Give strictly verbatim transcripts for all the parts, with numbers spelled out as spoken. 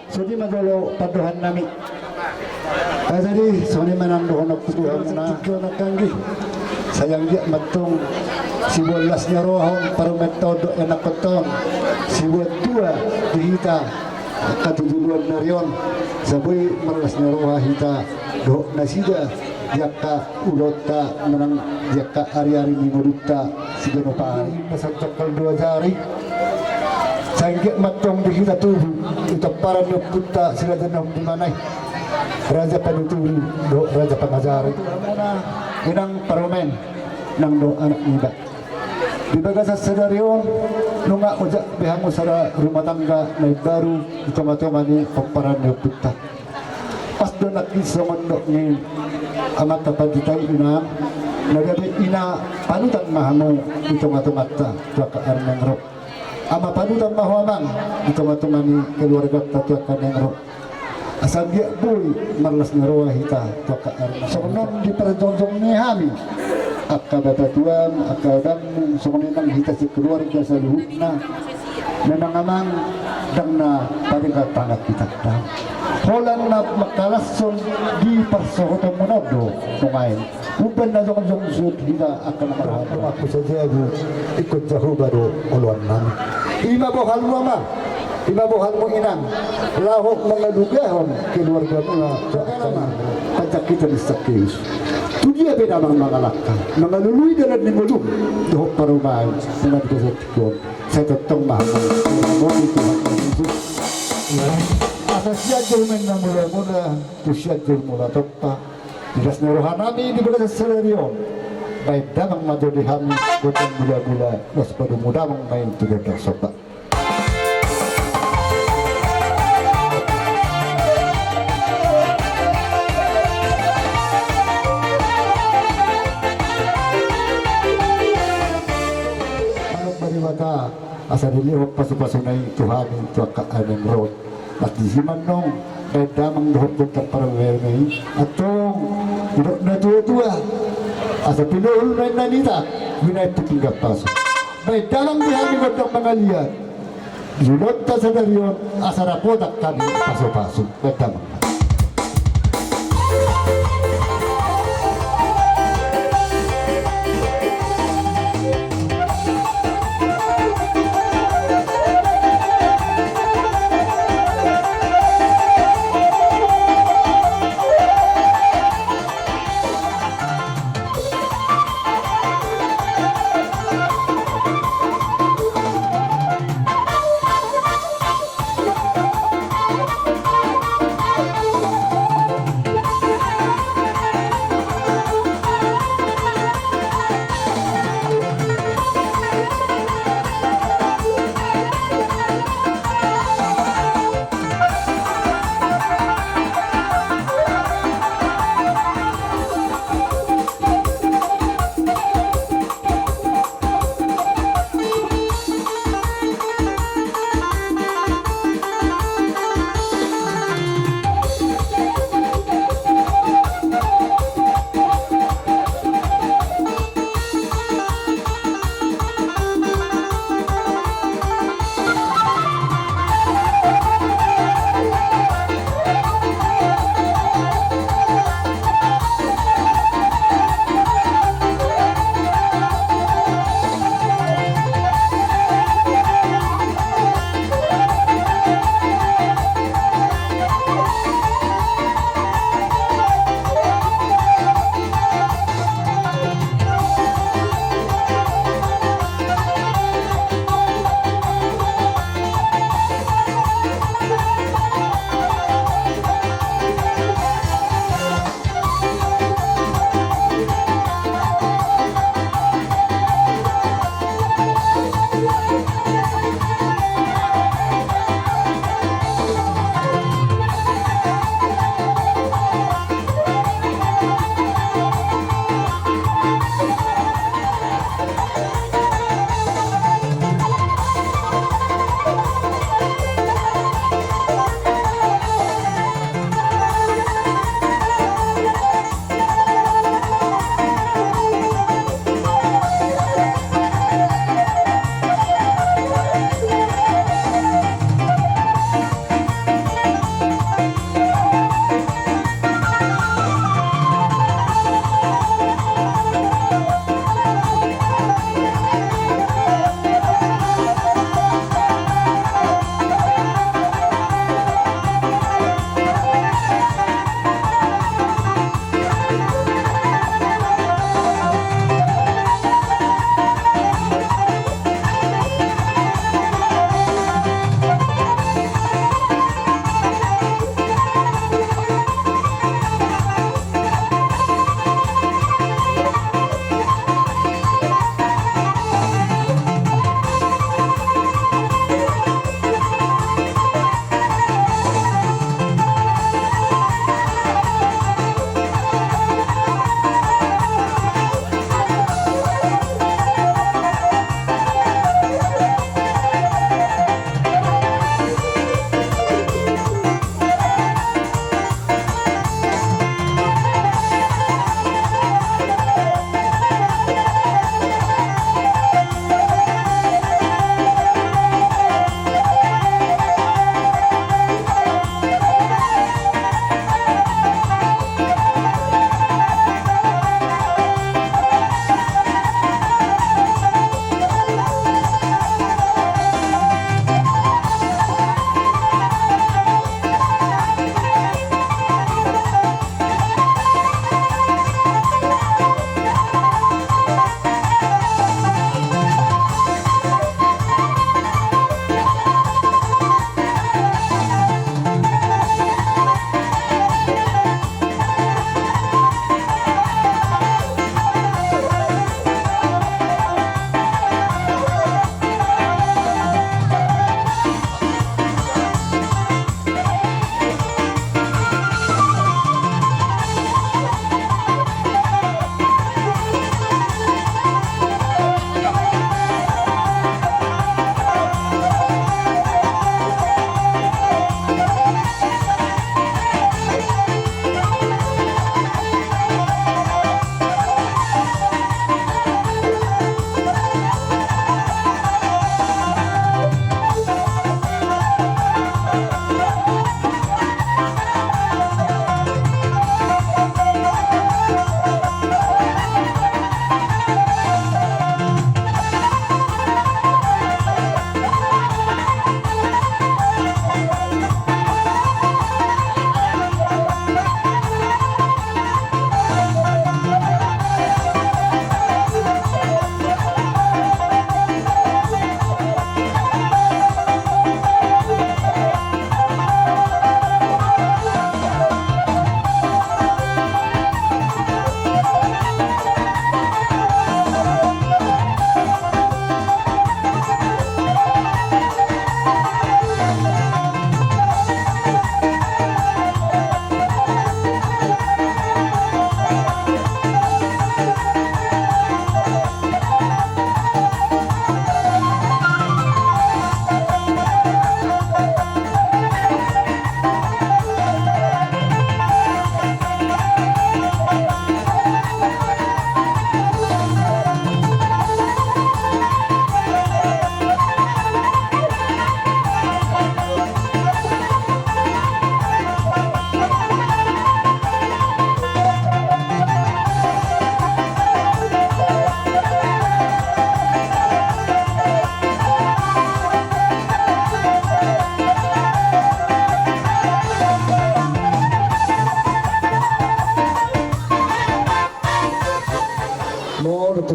Songon i ma jolo pandohan nami. Jadi songon i ma nang dohononku tu hamuna. Sai anggiat ma antong siboan las ni roha on parumaenta on dohot ianakhonta on, siboan tua di hita angka tu joloan ni ari on, sai boi marlas ni roha hita dohot nasida di angka ulaonta manang di angka ariari ni ngolunta siganup ari. Masa tongkol dua jari. Sai anggiat ma antong di hita tubu di pomparan ni ompunta si Raja Nahum di Manai, Raja Panuturi dohot Raja Pangajari. Inang parumaen nang dohot anak niba. Di bagasan sadari on nunga ojak be hamu sada rumah tangga na imbaru di tongatonga ni pomparan ni ompunta. Pas do nangkin songon dok ni amanta pandita i, inang, na gabe ina panutan ma hamu di tongatonganta tu angka ari na naeng ro. Ama panutan ma ho amang di tongatonga ni keluarganta tu angka na naeng ro. Asa anggiat boi marlas ni roha hita tu angka ari na naeng ro. Songon on diparjongjong ni hami angka bapatuam, angka abangmu, songon i nang hita sekeluarga saluhutna. Memang amang, ndang na padegat tangan hita, ndang. Holan na mangkalashon di parsohotonmuna on do nuaeng. Umbahen na jongjong suhut hita angka na marhahamaranggi. Aku sajabu, ingkon Jahowa do oloannami. I ma bohalmu amang, i ma bohalmu inang, laho mangalugahon keluargamuna tu angka na manjangkiti ni Sakeus. Tu dia pe damang mangalangka, mangalului dalan ni ngolum dohot parumaen, mangalului dalan ni ngolum. Sai tongtong ma hamu diramoti Tuhan Yesus. Asa Sianjur ma inna mulamula, tu Sianjur mula tompa. Di las ni rohanami di bagasan sadari on, baen damang ma jo di hami gondang mulamula, laos padomu damang ma i tu gondang somba. Manang ma Debata, asa dilehon pasupasuna i tu hami tu angka ari na naeng ro. Pas disi ma annon baen damang dohot gondang parumaen i. Antong didok na tuatua, asa pilohul ma inna nita, binaen tu pinggan pasu. Baen damang di hami gondang mangaliat di ulaonta sadari on, asa dapotan hami pasupasu. Baen damang.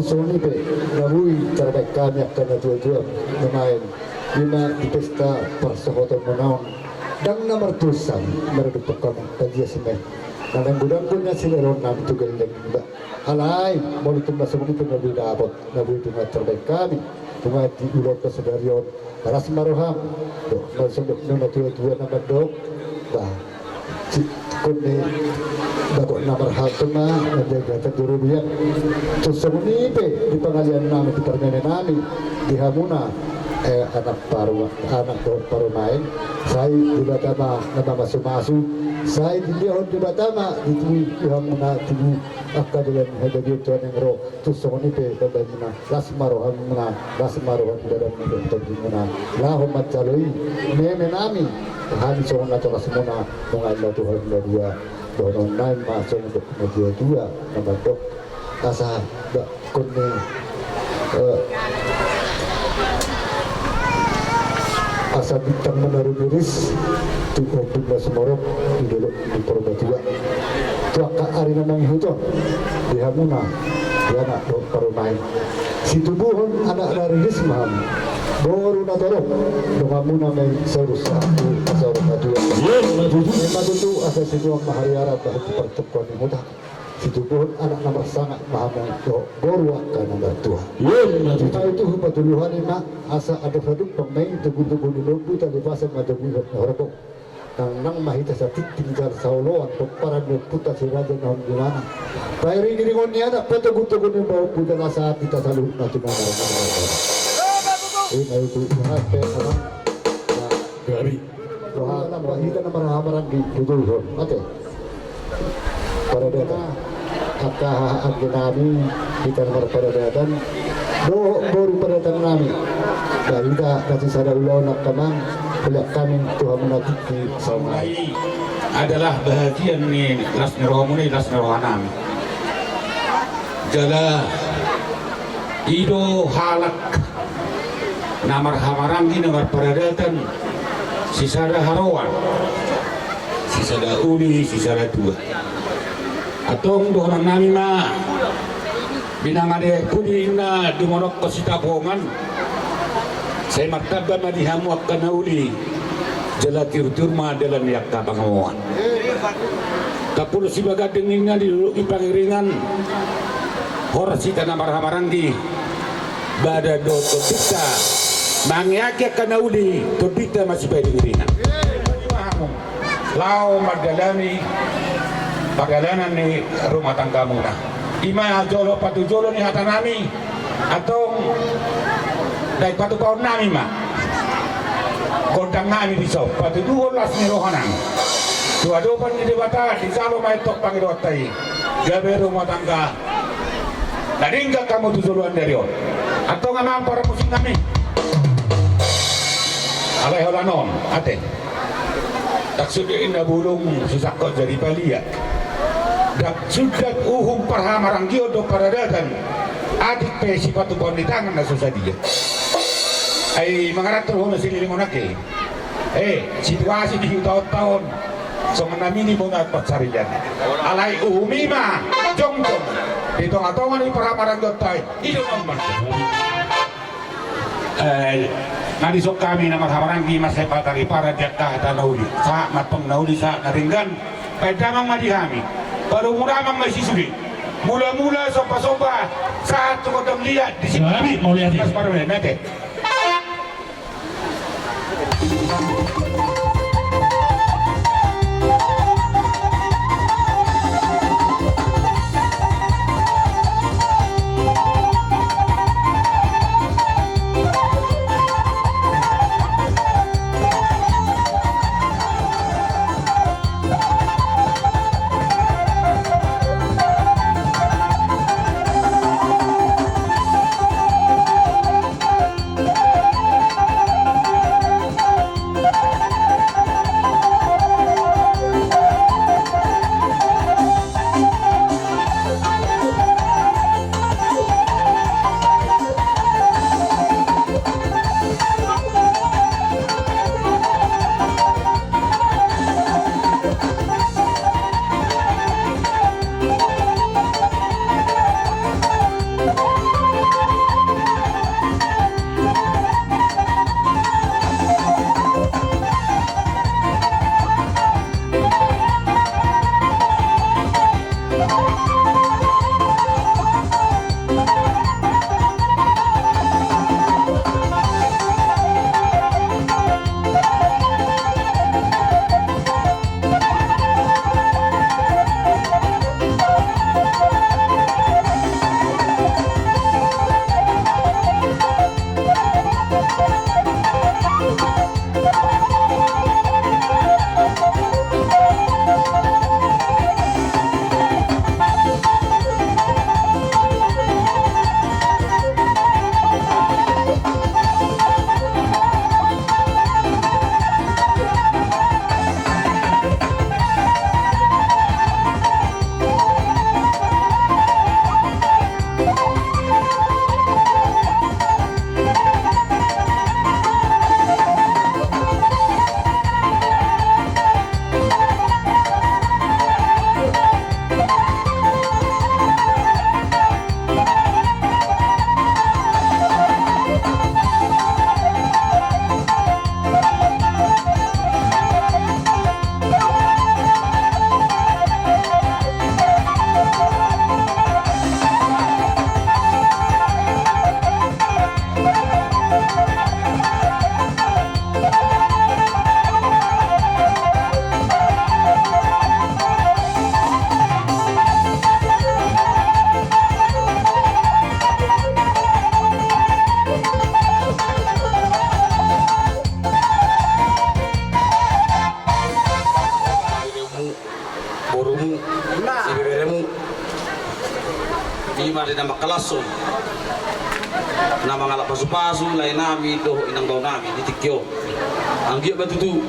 Songon i pe na boi tarbaen hami angka natuatua nuaeng, ima di pesta parsohotonmuna on, ndang na martusan maradophon hamu, palias ma i. Na naeng godang do na sinarihon nami tu gelleng, ba. Alai molo tung na songon i pe na boi dapot, na boi tung tarbaen hami, tung di ulaonta sadari on, las ma roham. Dohot ma songon na tuatua na mandok, ba, si, konni, bagot na marhalto ma na jaga tanjuru biak. Tung songon i pe di pangalian nami, di parmeme nami, di hamuna, eh, anak paru, anak dohot parumaen, sai Debata ma na mamasumasu, sai dilehon Debata ma di tubu, di hamuna tubu, angka dalan hadagion tu na naeng ro. Tung songon i pe pambahenmuna, las ma rohamuna, las ma roha ni badanmuna dohot tondimuna, laho manjalo i, meme nami, hami songon natorasmuna, nunga enda tu hami na dua, dohonon nami ma songon dok na tuatua na mandok, asa, ba, konni, eh, asa bintang muna rumiris tu ombun na sumorop di dolok ni Purbatua, tu angka ari na mangihut on, di hamuna, di anak dohot parumaen. Situbuhon anak na riris ma hamu, boru na torop, donganmuna ma i saur sahat tu asa ro matua. Ima tutu, asa sinuan ma hariara, bahen tu partumpuan ni huta. Situbuhon anak na marsangap ma hamu, dohot boru angka na martua. Ima tutu, hupatuluhon i ma, asa adong hadumpang ma i togutogu ni lombu, tali pasa ma togu ni horbo. Nang nang ma hita satintin jala saoloan, pomparan ni ompunta si raja na hon di mana. Pairingiringon ni anak, patogutogu ni lombu, jala sahat hita saluhutna tu na marhahamaranggi. Ima tutu, ima pe amang. Gari. Roha nang ma hita na marhahamaranggi, tutu, ate. Paradaton. Angka haha anggi nami, hita na marparadaton. Dohot boru paradaton nami. Ba hita na sisada ulaon angka amang, mauliate hami tu hamuna tingki. Saonari adalah bahagian ni las ni rohamuna i, las ni roha nami. Jala i do halak na marhahamaranggi na marparadaton, sisada haroan, sisada uli, sisada tua. Antong dohonon nami ma, binanga ni aek uli na dumonokkon sitapongan, sai martamba ma di hamu angka na uli, jala tiurtiur ma dalan ni angka pangomoan. Tapulus i baganding ninna di dolok ni Pangiringan, horas hita na marhahamaranggi, badan dohot tondinta, mangeaki angka na uli, tondinta ma sipairingiringan. Laho mandalani pardalanan ni rumah tanggamuna. Ima jolo patujolo ni hata nami, antong naeng patupaon nami ma gondang nami dison, patuduhon las ni roha nami tu adopan ni Debata, dijalo ma i antong pangidoanta i, gabe rumah tangga na denggan hamu tu joloan ni ari on. Antong amang parmusik nami, alai holan on, ate. Ndang sundat ninna bulung, so sangkot jadi balian. Ndang sundat uhum parhahamaranggion dohot paradaton, atik pe sipatupaon ni tangan na so sadia. Ai mangarantor ho na sililingkon ake. Eh, situasi di hutaonta on songon na minim bona pansarian. Alai uhum i ma jongjong di tongatonga ni parhamangionta i, i do na umbahen. Eh, na dison hami na marhahamaranggi, mansai patar i paran di angka hata na uli. Sahat ma antong na uli, sahat na denggan. Baen damang ma di hami. Parumur amang ma i sisude. Mulamula sombasomba sahat tu gondang liat di sini. Mauliate. Las parmeme, mete. Ima di na mangkalashon, na mangalap pasupasu laenami dohot inangbao nami di tingki on. Anggiat ma tutu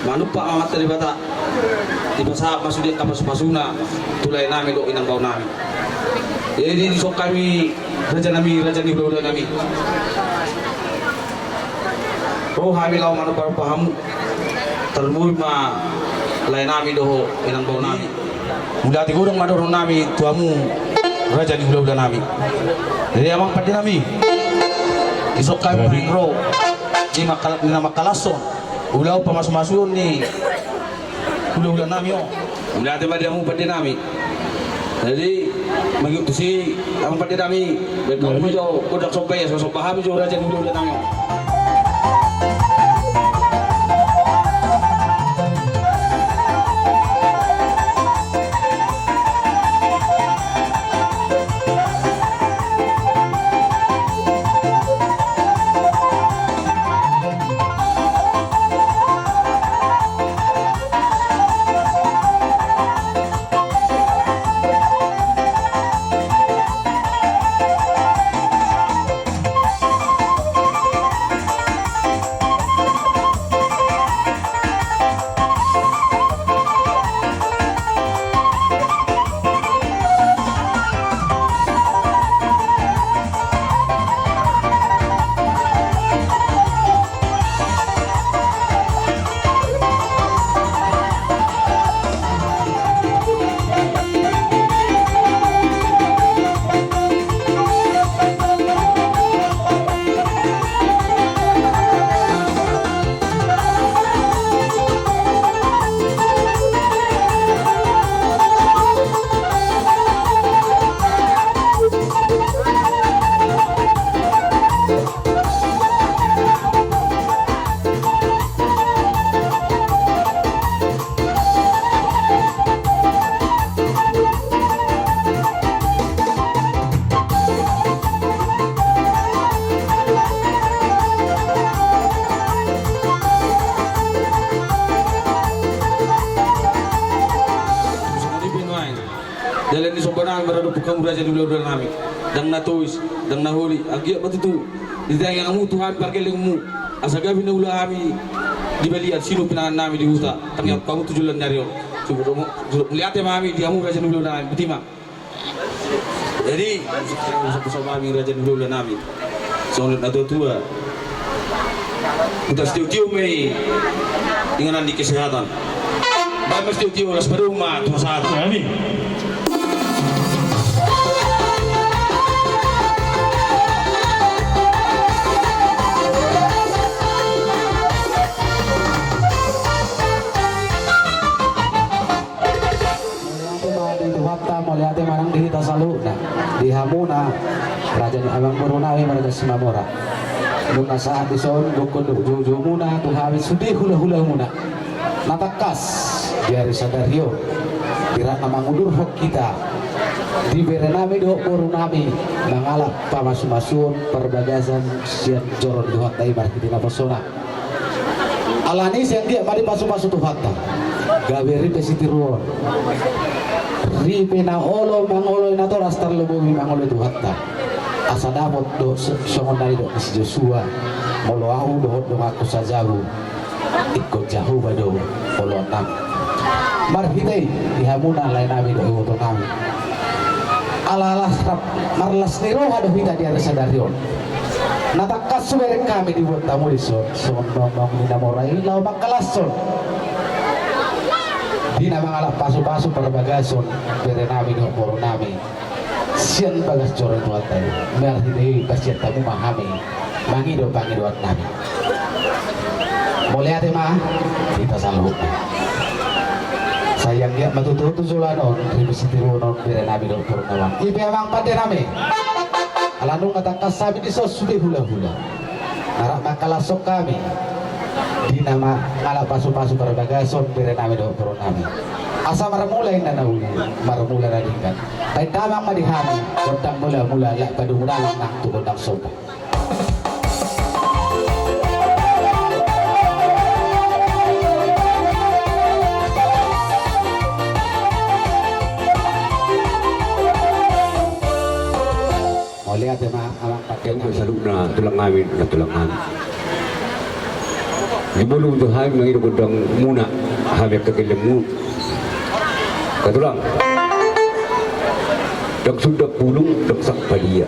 manumpak ma Amanta Debata, dipasahat ma sude angka pasupasuna tu laenami dohot inangbao nami. Jadi dison hami, rajanami, raja ni hulahulanami, ro hami laho manombanomba hamu, tarlumobi ma laenami dohot inangbao nami. Mauliate godang ma dohonon nami tu hamu, raja ni hulahulanami. Jadi amang pandenami, dison hami paling ro di mangkal-, di na mangkalashon ulaon pamasumasuon ni hulahulanami on. Mauliate ma di hamu pandenami. Jadi mangihut tusi amang pandenami, baen hamu jo godang somba i, asa somba hami jo raja ni hulahulanami on. Jala ni somba nami maradophon hamu raja ni hulahulanami, ndang na tois, ndang na holi, anggiat ma tutu ditangiang hamu tu hami pargellengonmu, asa gabe na ula hami di balian, sinur pinangan nami di huta, tangiangkon hamu tu joloan ni ari on. Mauliate ma hami di hamu raja ni hulahulanami, botima. Jadi songon i ma hami raja ni hulahulanami, songon natuatua, huta sitiotio ma i, inganan ni kesehatan. Baen ma sitiotio, las padomu ma tu hasahatan. Amin. Mauliate ma di Tuhanta, mauliate ma nang di hita saluhutna, di hamuna raja ni amangboru nami marga Simamora. Dung na sahat dison, gokhon do ujungujungmuna tu hami sude hulahulamuna. Na tangkas di ari sadari on, di rap na mangudurhon hita di bere nami dohot boru nami mangalap pamasumasuon parbagason sian joro ni Tuhanta i marhite naposona. Alani i sai anggiat ma dipasupasu Tuhanta gabe ripe sitiruon, ripe na olo mangoloi natoras, tarlumobi mangoloi Tuhanta. Asa dapot do so-, songon na nidok ni si Josua, molo ahu dohot donganku sajabu, ingkon Jahowa do oloannami. Marhite i di hamuna laenami dohot ibotonami, ala las rap marlas ni roha do hita di ari sadari on. Na tangkas hubereng hami dibuat hamu dison songon naung-naung ni na mora i laho mangkalashon di na mangalap pasupasu parbagason bere nami dohot boru nami sian bagas joro ni Tuhanta i. Marhite i pasian hamu ma hami mangido pangidoan nami. Mauliate ma di hita saluhutna. Sai anggiat ma tutu tu joloan on ripe sitiruon on bere nami dohot boru nami. I pe amang pande nami, ala nunga tangkas hami dison sude hulahula na rap mangkalashon hami di na mangalap pasupasu parbagason bere nami dohot boru nami. Asa marmula inna na uli, marmula na denggan. Baen damang ma di hami gondang mulamula, lae padomu damang nang tu gondang somba. Saluhutna tulang nami, na tulang nami. Di molo tu hami mangido gondang muna, hami angka gellengmu. Angka tulang. Ndang suda pulung, ndang sangkap padia.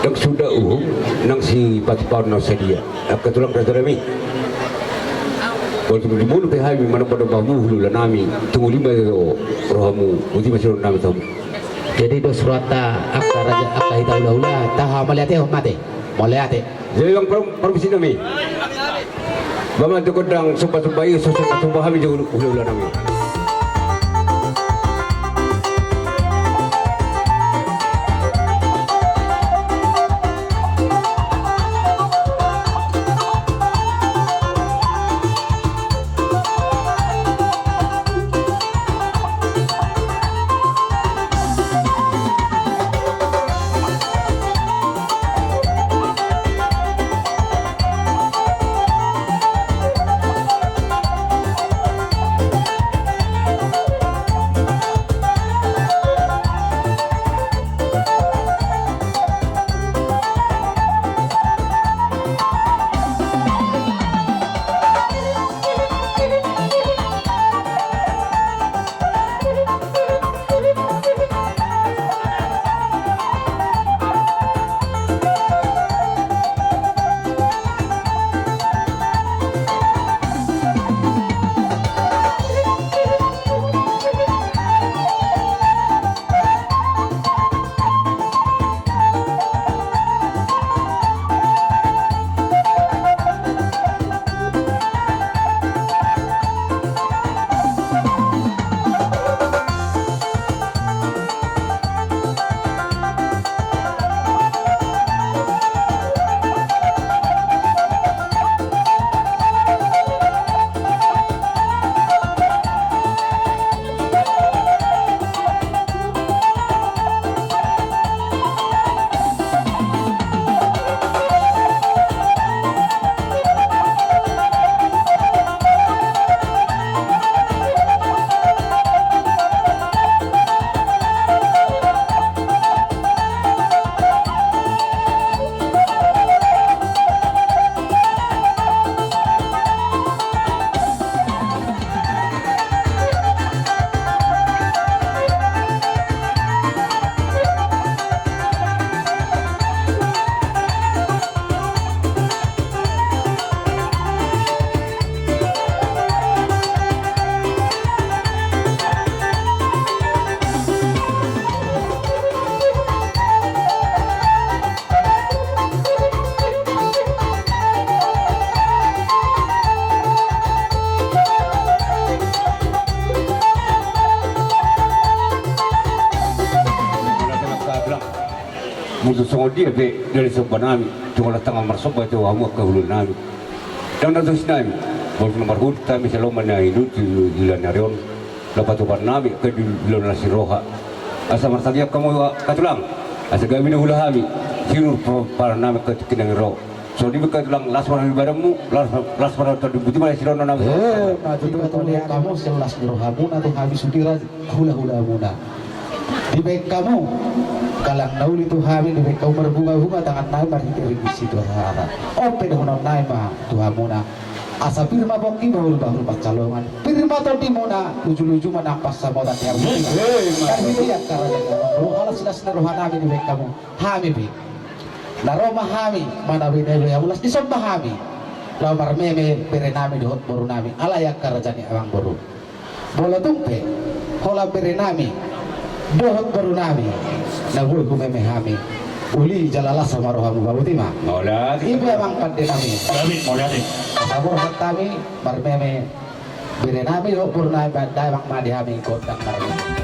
Ndang suda uhum, nang sipatupaon na sadia. Angka tulang raja nami. Molo di molo pe hami manomba-nomba hamu hulahula nami, tung uli ma rohamu, boti ma siroha nami tu hamu. Jadi dos rohanta angka raja, angka hita hulahula, taha mauliate, mauliate. Jadi bang par-, parmisi nami. Bang, tu gondang somba-somba i, so somba-somba hami jo hulahula nami. Molo songon dia pe dari somba nami, tung holan tangan marsomba tu hamu angka hulahula nami. Ndang na tusi nami, molo na marhundul hami saleleng ma na i tu hulahula nami on. Laho patupaon nami angka di ulaon las ni roha. Asa martangiang hamu angka tulang. Asa gabe do hula hami sinur pa-, paran nami angka tingki na ro. Songon i ma angka tulang, las ma roha ni badanmu, las, las ma roha ni tondimuna, boti ma siroha nami. Eh, mauliate ma di hamu, las ni rohamuna tu hami sude hula-hulamuna. Dibahen hamu galang na uli tu hami, dibahen hamu marbunga-bunga tangan nami marhite ringgit sitio hara. On pe dohonon nami ma tu hamuna. Asa pir ma pongki bahul-bahul pansalongan, pir ma tondimuna, luju-luju ma nang pansamotan di hamu. Eh, eh, ma. Marhite i angka raja ni amang boru, ala silas ni roha nami dibahen hamu, hami pe. Na ro ma hami manabe-nabe hamu, las disomba hami. Laho marmeme bere nami dohot boru nami, alai angka raja ni amang boru. Molo tung pe holan bere nami dohot boru nami na boi humeme hami, uli jala las ma rohamu, boti ma. Mauliate. I pe amang pande nami. Gabe, mauliate. Asa borhat hami marmeme bere nami dohot boru nami, bahen damang ma di hami gondang marmeme.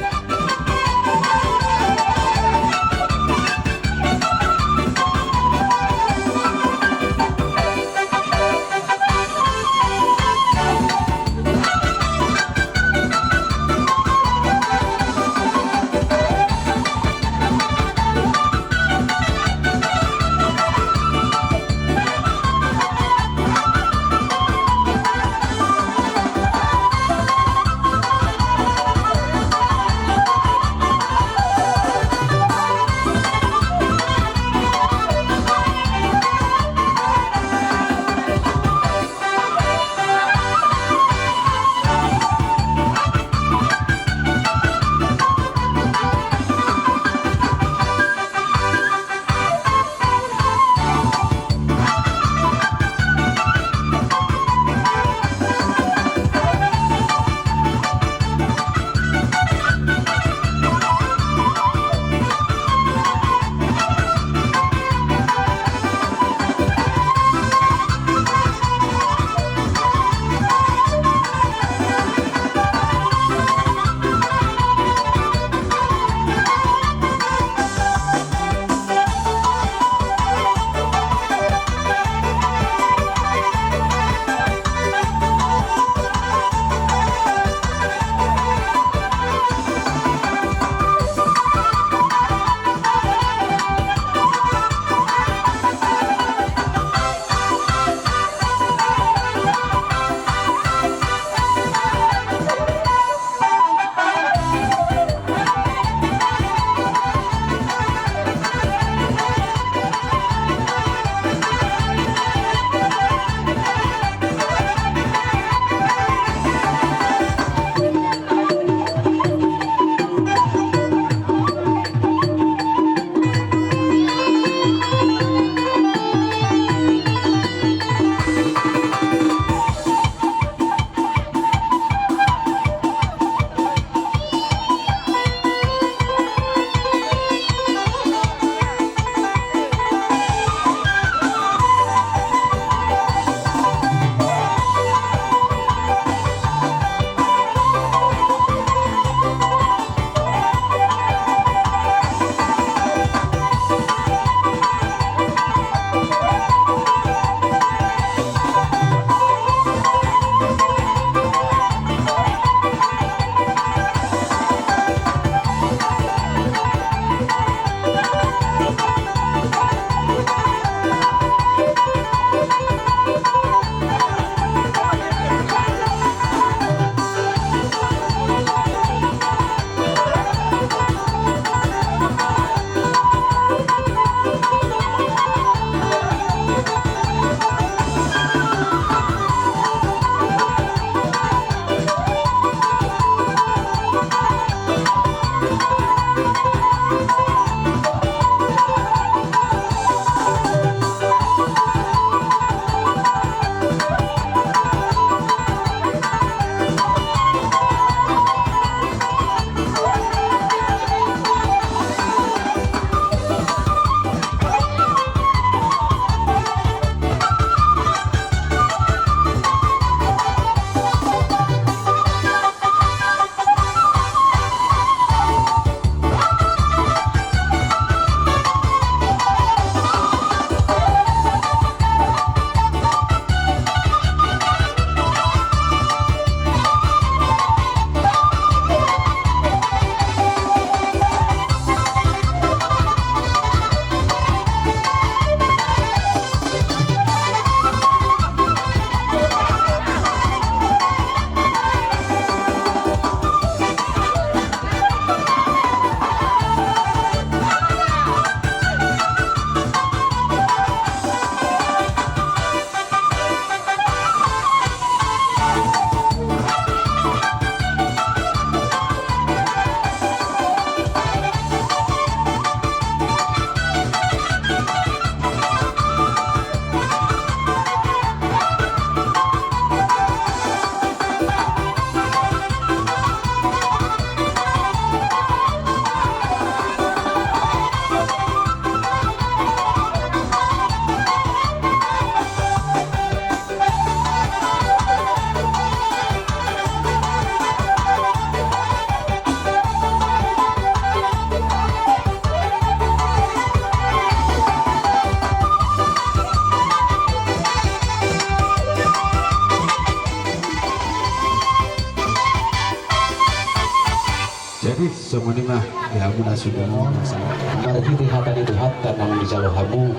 Jadi songon i ma di hamu na suda. Marhite hata ni Tuhanta naung dijalo hamu,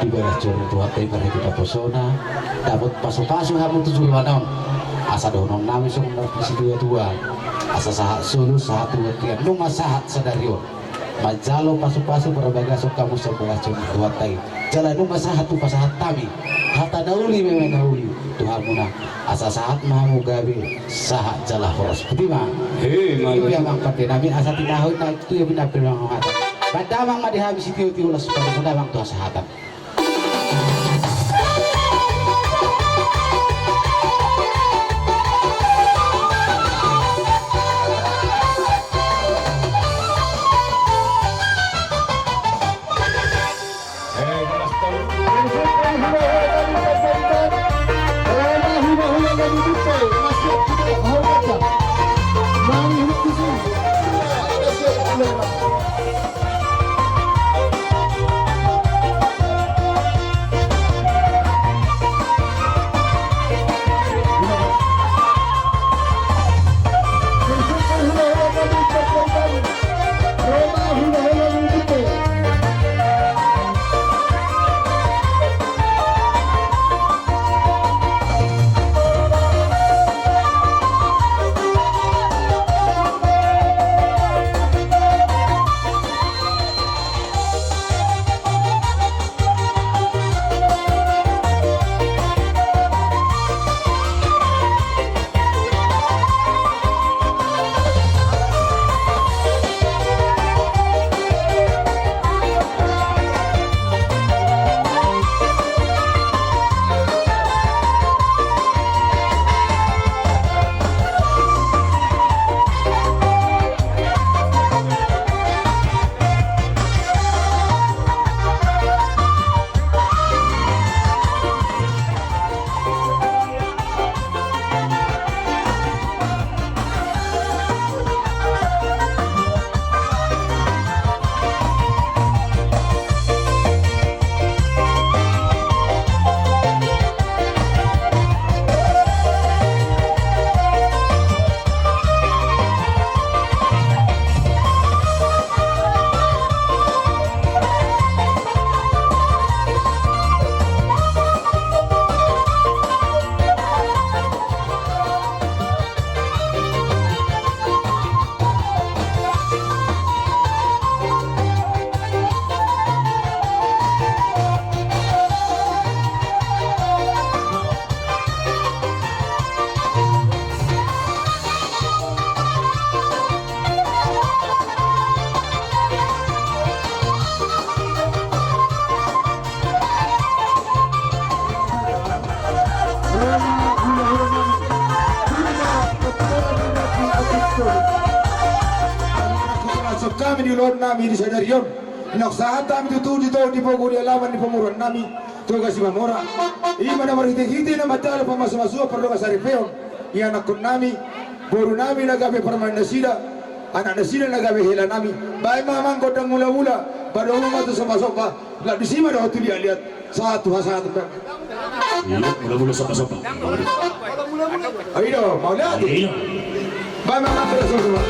dibahen joro ni Tuhanta i marhite naposona, dapot pasupasu hamu tu joloan on. Asa dohonon nami songon na situatua, asa sahat solu sahat tu bontean, nunga sahat sadari on. Manjalo pasupasu parbagason hamu sian bagasan Tuhanta i. Jala nunga sahat tu pasahat hami hata na uli meme na uli tu hamuna. Asa sahat ma hamu gabe sahat jala horas. Boti ma. He, i pe amang pande nami asa tinahu na tu ia bina pe amang hata. Bahen damang ma di hami sitio-tio las pande damang tu hasahatan. Hami di ulaon nami di sadari on, naung sahat hami tutu di togu di pogu di alaman ni pamoruon nami, Toga Simamora. I ma na marhite-hite na manjalo pamasumasuon pardongansaripeon, ianakkon nami, boru nami na gabe parumaen nasida, anak nasida na gabe hela nami. Baen ma amang gondang mulamula, padomu ma tu sombasomba, laos disi ma dohot tu liatliat, sahat tu hasahatan. Iya, mulamula sombasomba. Ayo, mauliate. Iya. Baen ma amang gondang sombasomba.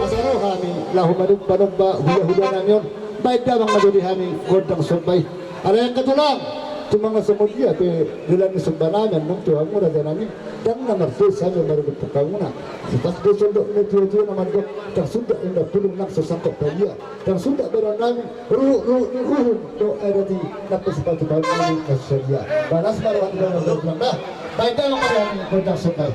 Asa ro hami laho manomba-nomba hulahula nami on. Baen damang ma jo di hami gondang somba i. Alai angka tulang, tung mangan songon dia pe dalan ni somba nami annon tu hamu raja nami, ndang na mardosa hami marhite hamuna. Sitas do sandok ni tuatua na mandok, ndang sundat inda pulung nang so sangkot palia, ndang sundat beron nami ruhut-ruhut ni uhum dohot adat i, nang pe sipatu paut nami na so sadia. Balas ma roha tu tulang da. Baen damang ma jo di hami gondang somba i.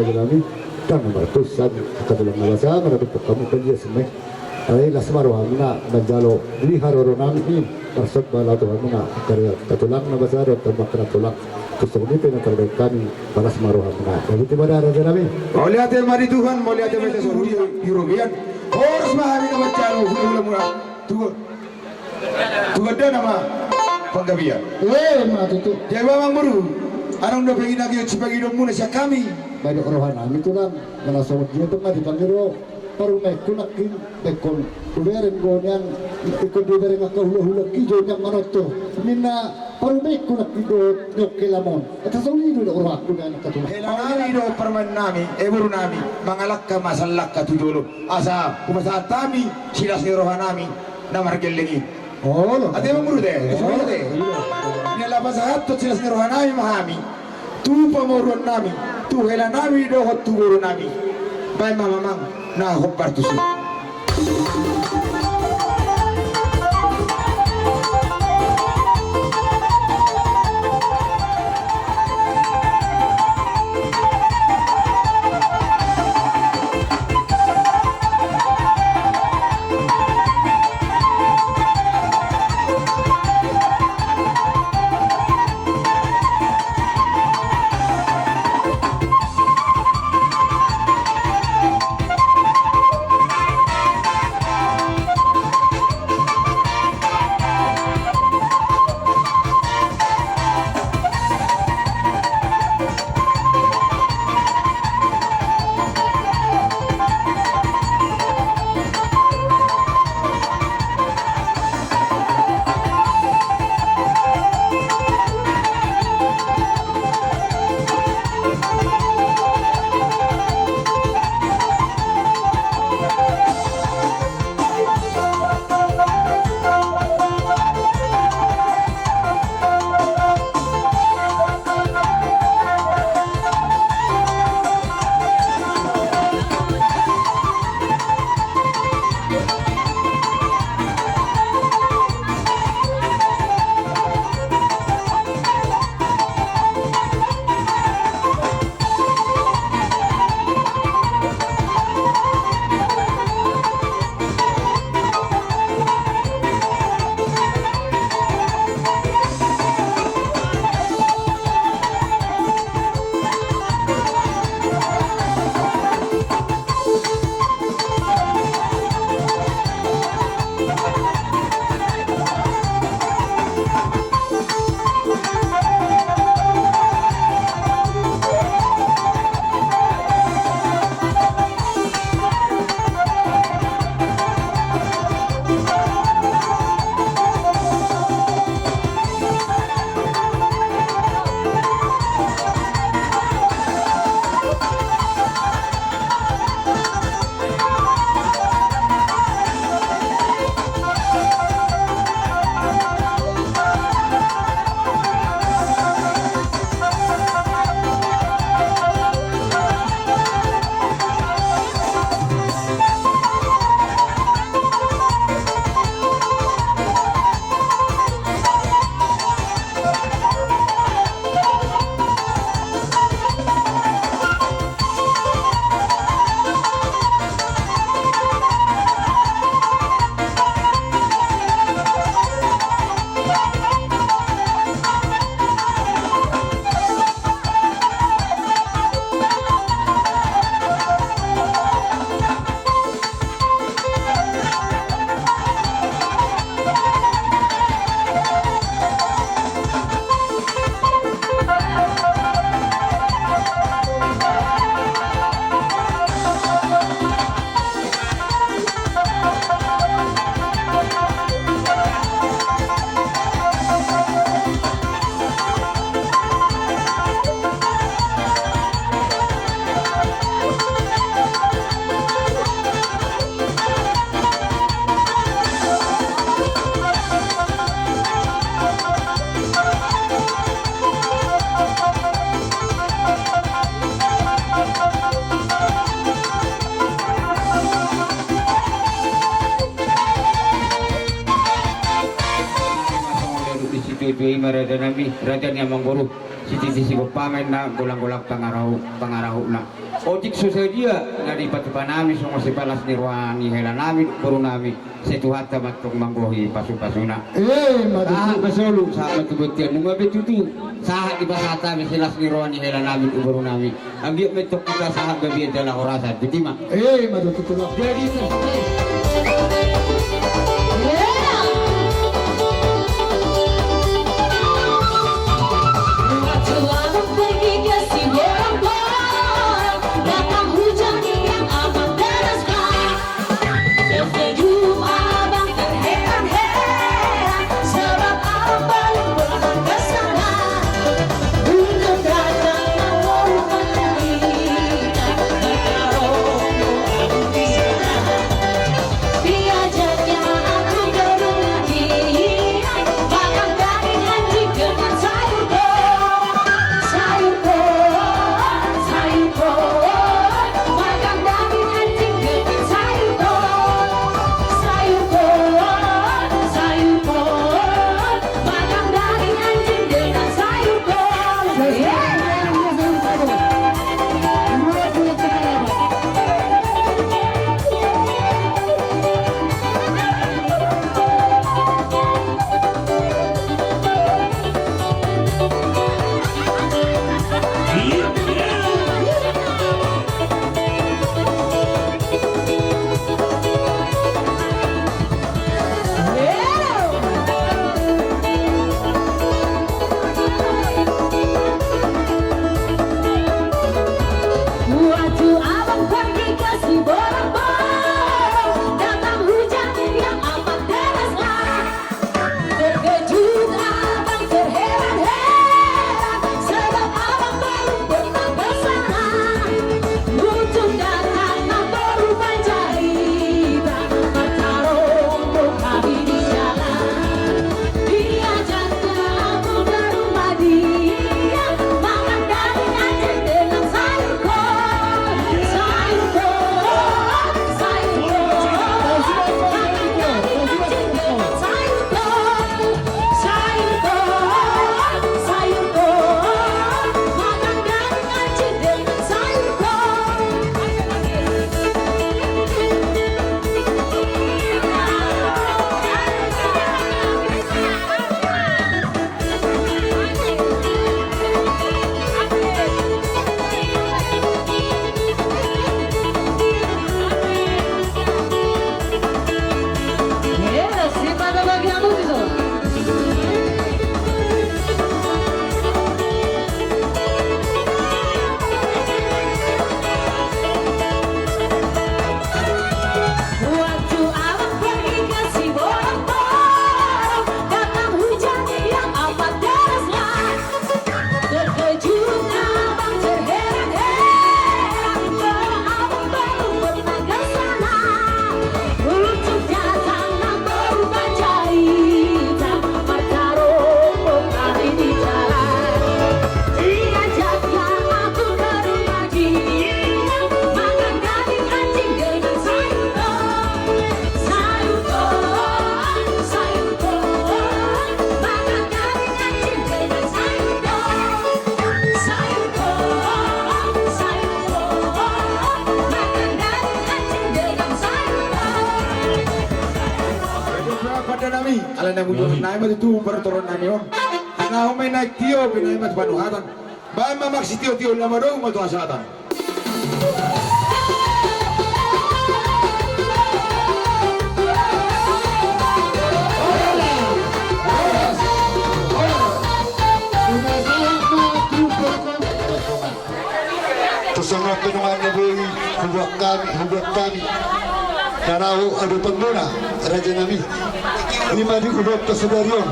Nami, ndang na martus hami angka tulang na basa, maradophon hamu palias ma i. Ai las ma rohamuna manjalo di haroro nami i, marsomba laho tu hamuna angka tulang na basa dohot hamu angka tulang. Tung songon i pe na tarbahen hami, palas ma rohamuna. Mauliate ma di Tuhan, mauliate ma di Tuhan. Di robean, horas ma hami na manjalo hulahulamuna. Tu, tu gandana ma panggabean. Ima tutu. Jadi amangboru, adong dope na giot sipangidoonmuna sian hami? Ba didok roha nami tulang, manang songon dia pe ma dipangido parumaenku nangkin, ingkon dibereng do nian, ingkon dibereng angka hulahula i jo nian manortor. Ninna parumaenku nangkin dohot ni on hela on. Asa songon i do didok rohangku nian angka tulang. Hela nami dohot parumaen nami, e boru nami, mangalangka ma salangka tu jolo. Asa hupasahat hami silas ni roha nami na margelleng i. Olo. Ate amangboru ate. Olo. Ate. Olo. Ni ala pasahathon silas ni roha nami ma hami tu pamoruon nami, tu hela nami dohot tu boru nami. Baen ma amang na hombar tusi. Ima raja nami, raja ni amangboru. Sititi sigompa ma inna, golang-golang pangarahutna. Otik so sadia na dipatupa nami songon sipalas ni roha ni hela nami dohot boru nami, sai Tuhanta ma antong manggohi pasu-pasuna. Sahat ma solu, sahat ma tu bontean, nunga be tutu sahat dipasahat hami silas ni roha ni hela nami dohot boru nami. Anggiat ma antong hita sahat gabe jala horas, tutu ma. Jadi Pande nami, ala na mujur nai ma tutu partoron nami on. Anaho ma i naik tio, binaen ma tu panuhatan. Baen ma maksi tio-tio, na madongan ma tu hasahatan. Tu songon pandohan na boi hubuat hami, hubuat hami, na naeng adopanmuna, raja nami. I ma di ulaonta sadari on,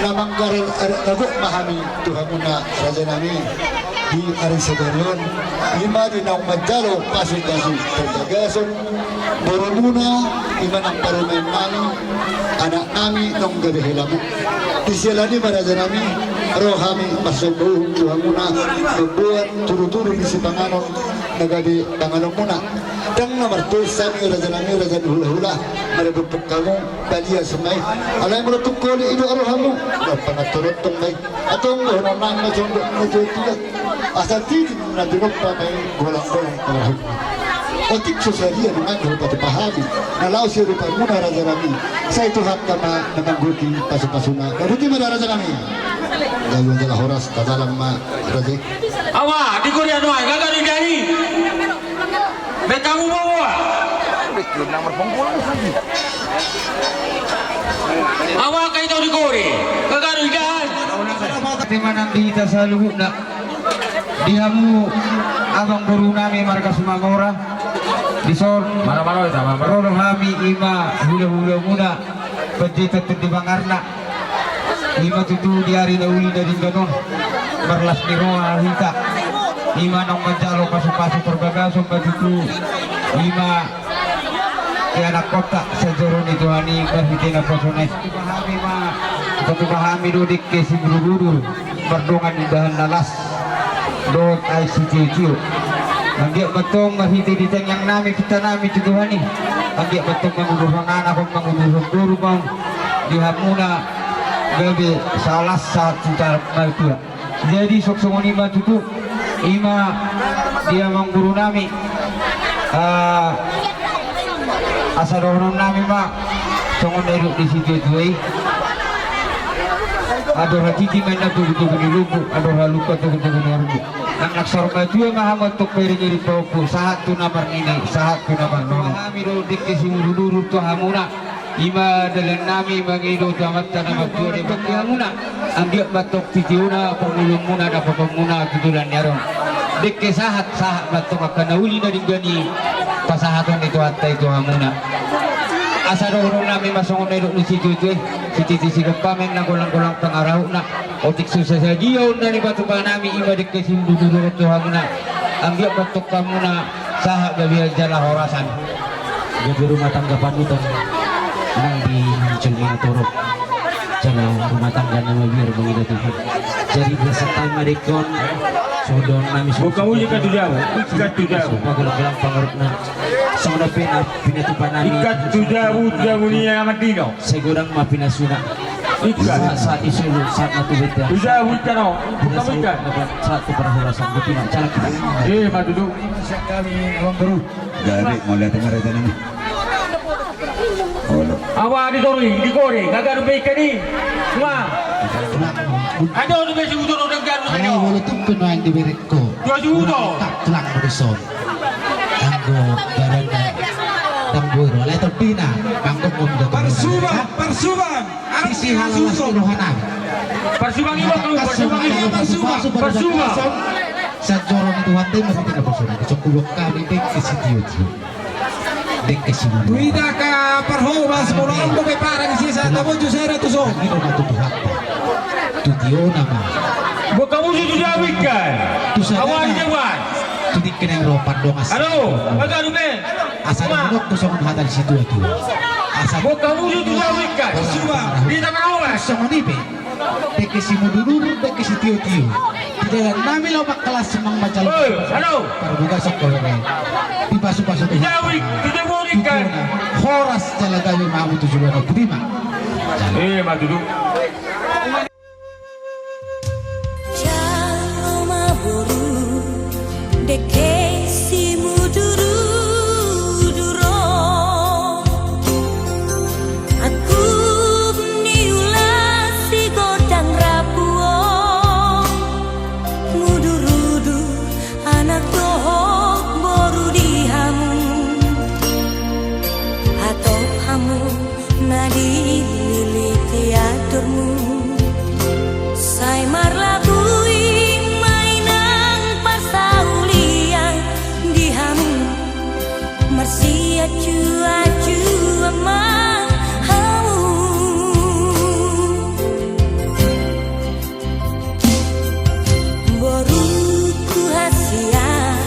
na mangkarar adat na gok ma hami tu hamuna, raja nami. Di ari sadari on, i ma di naung manjalo pasu-pasu parbagason borumuna, i ma nang parumaen nami, anak nami naung gabe helamu. Di siala ni i ma, raja nami, ro hami parsomba uhum tu hamuna, mamboan tudu-tudu ni sipanganon, na gabe panganon muna. Ndang na martois hami raja nami, raja ni hulahula, maradophon hamu balias ma i. Alai molo tung holit i do rohamu, na panganon tong ma i. Antong dohonon nami ma songon na tuatua. Asa titi na tinompa ma i golanggolang pangarahutna. Otik so sadia nunga dipatupa hami na laho siadopamuna raja nami. Sai Tuhanta ma na manggohi pasupasuna. Gabe ma da raja nami. Gabe ma jala horas, tatalam ma raja i. Awa, di Korea nuaeng, gaga do idahan i. Baen hamu boaboa. Awa, angka ito di Korea, gaga do idahan. Terima kasih di hita saluhutna. Di hamu abang boru nami marga Sumamora. Dison. Maro, maro, ita, maro, maro. Ro do hami i ma hulahulamuna. Panjaitan Tondi Bangarna. I ma tutu di ari na uli na denggan on marlas ni roha hita. I ma naung manjalo pasupasu parbagason ma tutu. I ma ianakhonta sian joro ni Tuhan i marhite naposona i. Patupa hami ma, patupa hami do dengke simudurudur. Mardongan indahan na las dohot aek sitiotio. Anggiat ma antong marhite di tangiang nami, pinta nami tu Tuhan i, anggiat ma antong mangudurhon anak on, mangudurhon boru ma on di hamuna, gabe salas sahat tu sahat matua. Jadi songon i ma tutu, i ma di amang boru nami. Ah, asa dohonon nami ma songon na nidok ni situatua i. Andor hatiti ma inna togutogu ni lombu, andor halumpang togutogu ni horbo. Nang na saur matua ma hamu antong pangiringiring pahompu, sahat tu na marnini, sahat tu na marnono. Hami do dengke simudurudur tu hamuna. I ma dalan nami mangido tu Amanta na martua Debata. Hamuna, anggiat ma antong titiona, parngoluonmuna, dapotonmuna tu joloan ni ari on. Dengke sahat, sahat ma antong angka na uli na denggan i pasahaton ni Tuhanta i tu hamuna. Asa dohonon nami ma songon na nidok ni situatua i, sititi sigompa ma inna, golanggolang pangarahutna. Otik so sadia on na nipatupa nami, i ma dengke simudurudur tu hamuna. Anggiat ma antong hamuna sahat gabe jala horasan. Gabe rumah tangga panutan, nang di jolma na torop, jala rumah tangga na mabiar mangida Tuhan. Jadi biasa tai ma dengke on. Songon nami. Buka uji katu jabu, katu jabu. Pagolanggolang pangarahutna. Songon na pina, pinatupa nami. Ikat tu jabu, jabu ni amat dino. Sai godang ma pinasuna. Ikat. Sahat, sahat di solu, sahat ma tu beta. Tu jabu ikat, no. Buka ikat. Sahat tu parhorasan, betina, calak. Eh, ma tutu. Kami, Abang Boru. Jadi, mau lihat yang ada tadi. Olo. Awa di tori, di kore, gaga do be ikan i. Ma. Ada do be sibuto do gaga do. Ayo, olo tuh kena yang di bereko. Dua juta. Tak tulang bereson. Anggo badan dan boru, alai topina, mangkok om do. Parsubang, parsubang. Isi halas tu rohana. Parsubang i, parsubang i, parsubang. Parsubang. Sajorong Tuhan te masih tidak parsubang. Sokubok kami dengke sitiotio. Dengke simudurudur. Tuida ka parhobas, molo ambo pe parang sisa, tabo jo sera tu so. Ido ma tu Tuhan. Tu tiona ma. Buka musu tu jabu ikan. Tu sadana. Awan jawan. Tu dengke na ropan dongas. Halo, apa tu be? Asa donok tu songon hata ni situatua. Asa. Buka musu tu jabu ikan. Suba. Di taman awan. Songon i pe. Dengke simudurudur, dengke sitiotio. Di dalan nami laho mangkalas, manjalo. Oi, halo. Parbuka sokko lore. Dipasupasu Tuhan. Jawi, tu jawi kan. Horas jala gabe ma hamu tu joloan on, terima. Eh, ma tutu. Jalo ma boru. Dengke simudurudur on. Angkup ni ula si godang rapu on. Mudurudur anak dohot boru di hamu. Atau hamu na dililiti aturmu. Sai marlaku i ma i nang parsaulian di hamu. Marsiacuacuan ma hamu. Boruku hasian,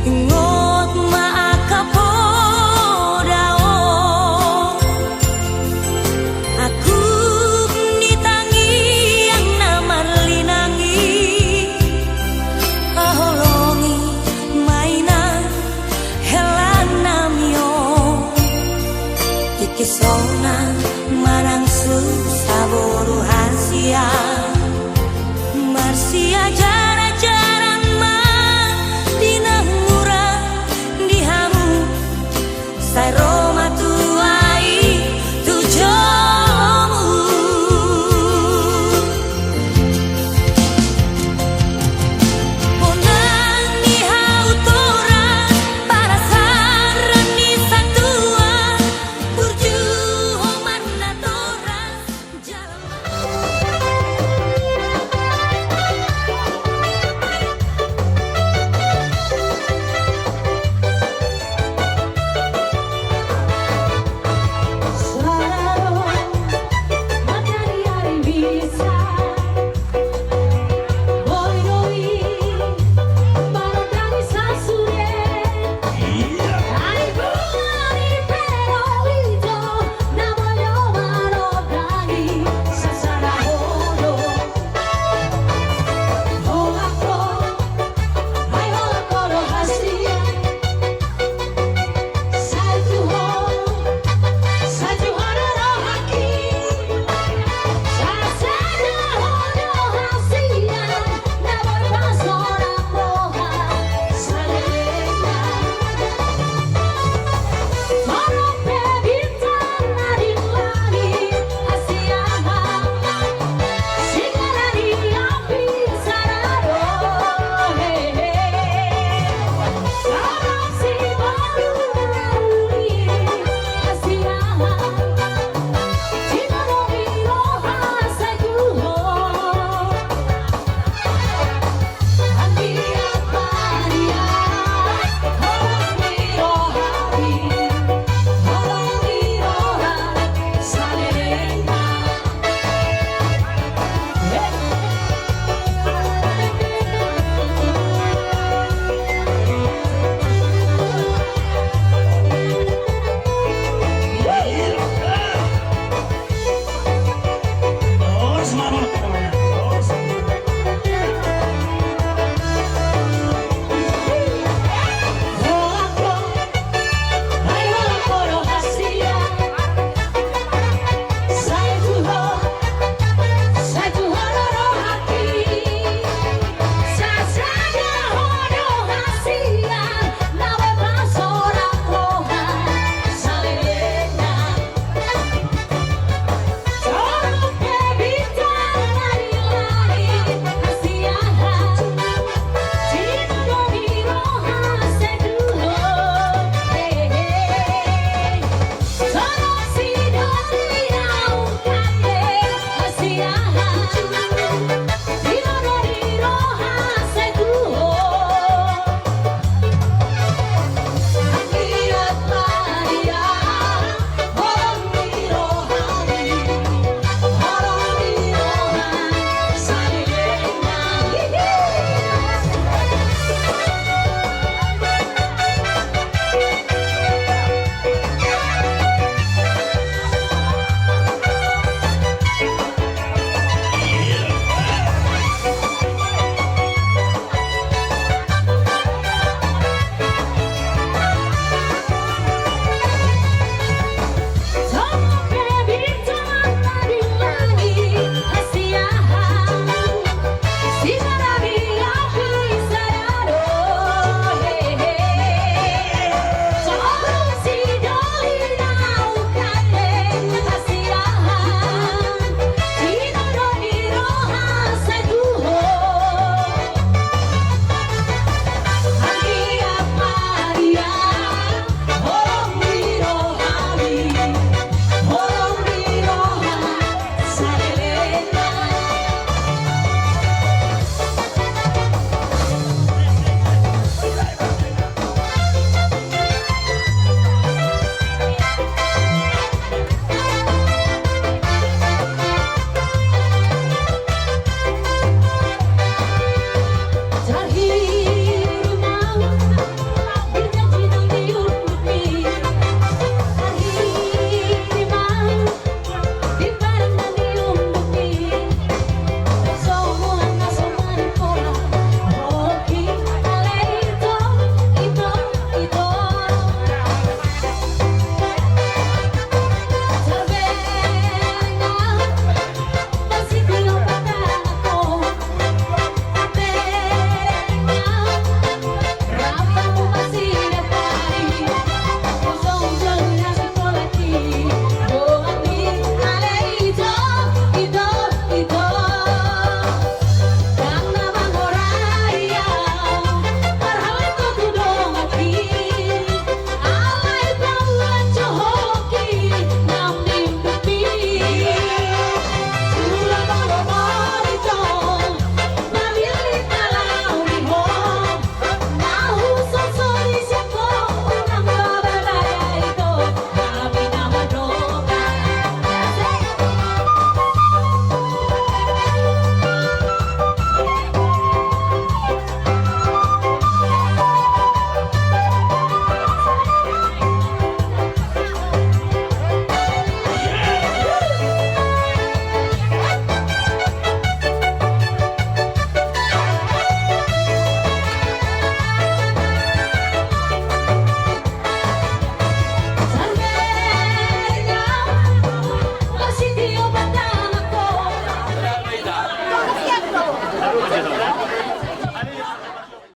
ingot ma angka poda on. Angkup ni tangiang na marlina. Sonang manang susa boru hasian.